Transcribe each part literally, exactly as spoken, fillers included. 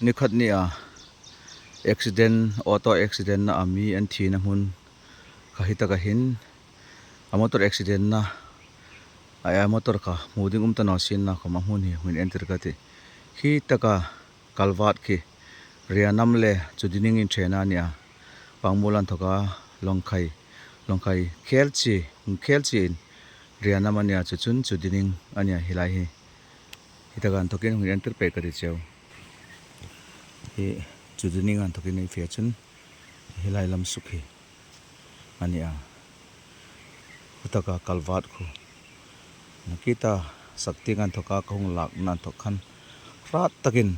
Ni khat nia accident, auto accident na a mi an thina hmun kha hi taka hin, a motor accident na, a, a motor kha hmu ding um ta naw sien na khawm a hmun hi hung entir ka tih. Hi taka culvert khi Rianam le Chudining inṭhena nia, Pangmul an thawka Lawngkhai, Lawngkhai khel chi, khel chi in Rianam a nia, chu chun Chudining a nia hi lai hi. Hi taka an thawkin hung entir pei ka ti cheu. Hi Chudining an thawkin ei fe chun hi lai lam suk hi a nia. Hi taka culvert khu nakita sak tieng an thawka ka hung lakna an thawk khan hrat takin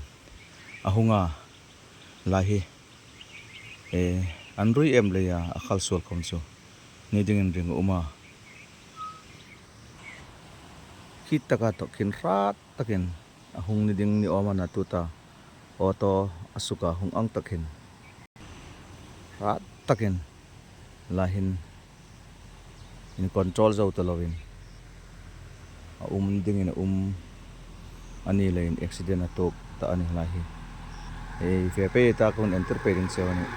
a hung a, lai hi, e, an rui em leia a khal suol khawm chu ni dingin ring a um a. Hi taka thawk khin hrat takin a hung ni ding ni awm a na, tuta auto a suka hung ang tak hin hrat takin lai hin in control zo ta lovin a um dingin a um a ni leiin accident a tuok ta a ni lai hi. Ei fe pei ta ka hung entir pei ding cheu a nih.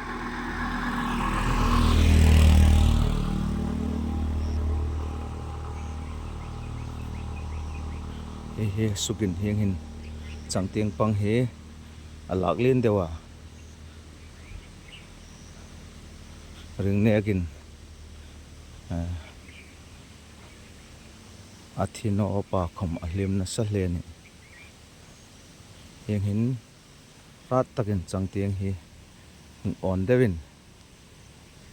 Hei, hei sukin hieng hin changtieng pang hi a lak lien deu a. Ring nekin, eh, a thi naw pa khawm a hlim nasa hle a nih. Hieng hin hrat takin changtieng hi hung awn deuin,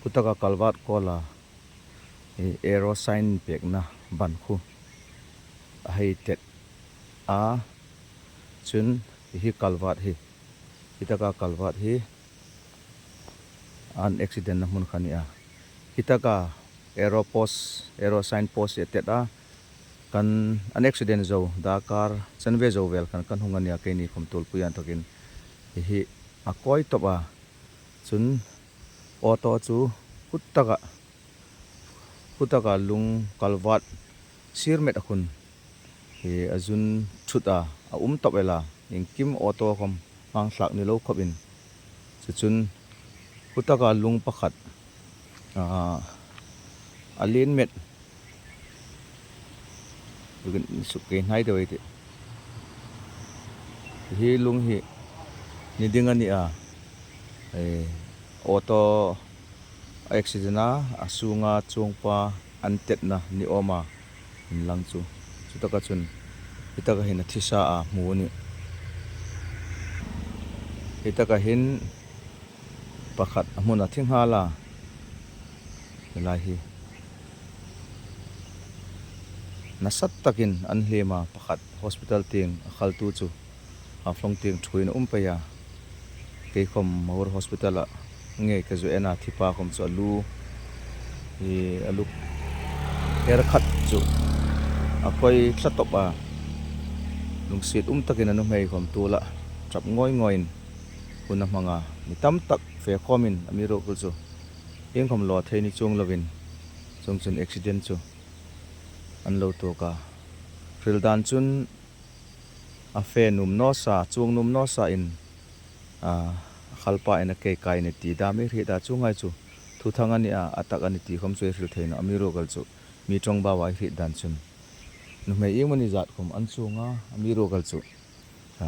hi taka culvert kuoma, e, arrow sign pekna ban khu a hei tet a, chun hi culvert hi, hi taka culvert hi an accident na hmun kha a nih a. Hi taka arrow post, arrow sign post a tet a, kan, an accident zo, darkar chanve zo vel khan kan hung a nia, keini khawm tulpui an thawkin hi hi a kawi tawp a. Chun auto chu hi taka, hi taka lung culvert sir met a khun hi a zun thut a, a um tawp el a, iengkim auto khawm hmang thlak ni lo khawpin. Chu chun hi taka lung pakhat, a, a lien met, suk kei hnai deu ei tih. Hi lung hi ni ding a nih a, e, auto accident a, a sunga chuongpa an tetna ni awm a inlang chu. Chu taka chun hi taka hin a thisa a hmu a nih. Hi taka hin pakhat a hmuna thi nghal a, hi lai hi nasa takin an hlim a, pakhat hospital tieng a khaltu chu Haflong tieng ṭhuoiin a um pei a. Kei khawm Mahur Hospital-a ngei ka zu en a, thi pa khawm chu a lu, hi a lu her khat chu a kawi tlat tawp a. Lungsiet um takin a nuhmei khawm tuolah ṭap ngawi ngawiin hun a hmang a. Mi tam tak fe khawmin amiruokchu iengkhawm law thei ni chuong lovin, chuongchun accident chu an lo tuok a. Hril dan chun a fe nuom naw sa, chuong nuom naw sa in, a, a khalpa in a kei kai a nih ti dam ei hriet a, chuong hai chu thuthang a nih a, a tak a nih ti khawm chu ei hril thei nawh, amiruokchu mi ṭawngbau ei hriet dan chun nuhmei iemani zat khawm an chuong a, amiruokchu, a,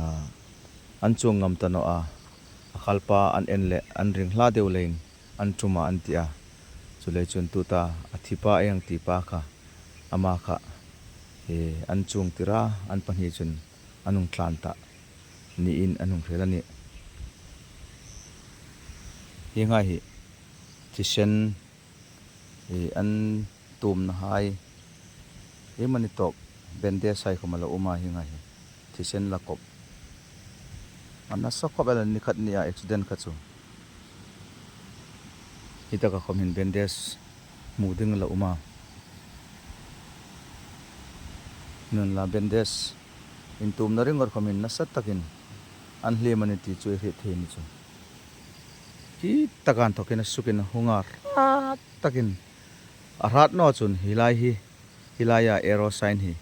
an chuong ngam ta naw a, a khalpa an en leh an ring hla deu leiin an ṭum a an ti a. Chuleiin chun tuta a thi pa ei hang ti pa kha, ama kha, e, an chuong tir a, an pahni chun an hung tlan ta niin an hung hril a nih. Hieng hai hi thisen, e, an tuomna hai, iemani tawk, bandage hai khawm a lo um a, hieng hai hi thisen la kawp. A nasa khawp el a, ni khat nia accident kha chu. Hi taka khawm hin bandage hmu ding a lo um a. Nunla bandage intuomna ringawt khawmin nasa takin an hlim a nih ti chu ei hriet thei a ni chu. Hi taka an thawkin a sukin a hung a, hrat takin a hrat naw chun hi lai hi, hi laia arrow sign hi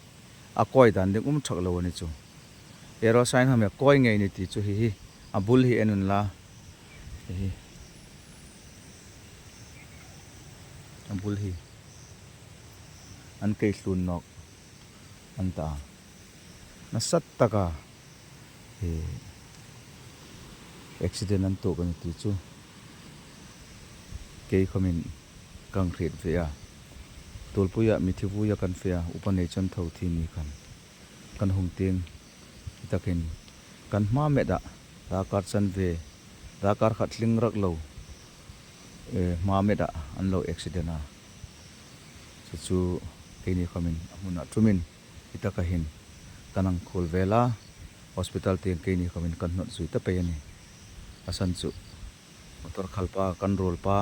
a kawi dan ding um thak lo a ni chu. Arrow sign hi a kawi ngei a nih ti chu hi hi A bul hi en unla. Hi hi. A bul hi an kei hlun nawk an ta. Nasat taka hi accident an tuok a ni ti chu kei khomin kan hriet ve a. Tuolpuia mithi vuia kan fe a, upa nei chun tho thi ni khan kan hung ting. Hi takin kan hma meda darkar chan ve, darkar khat tling rak lo, eh, hma meda an lo accident a. Chu chu keini khomin a hmuna thumin hi taka hin kan hang khuol vel a, hospital tieng keini khomin kan hnawt zui ta pei a ni. A san chu motor khalpa, kan ruolpa,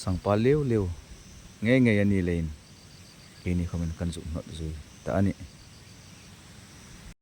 sangpa liu liu ngei ngei a ni leiin keini khomin kan zuk hnawt zui ta a nih.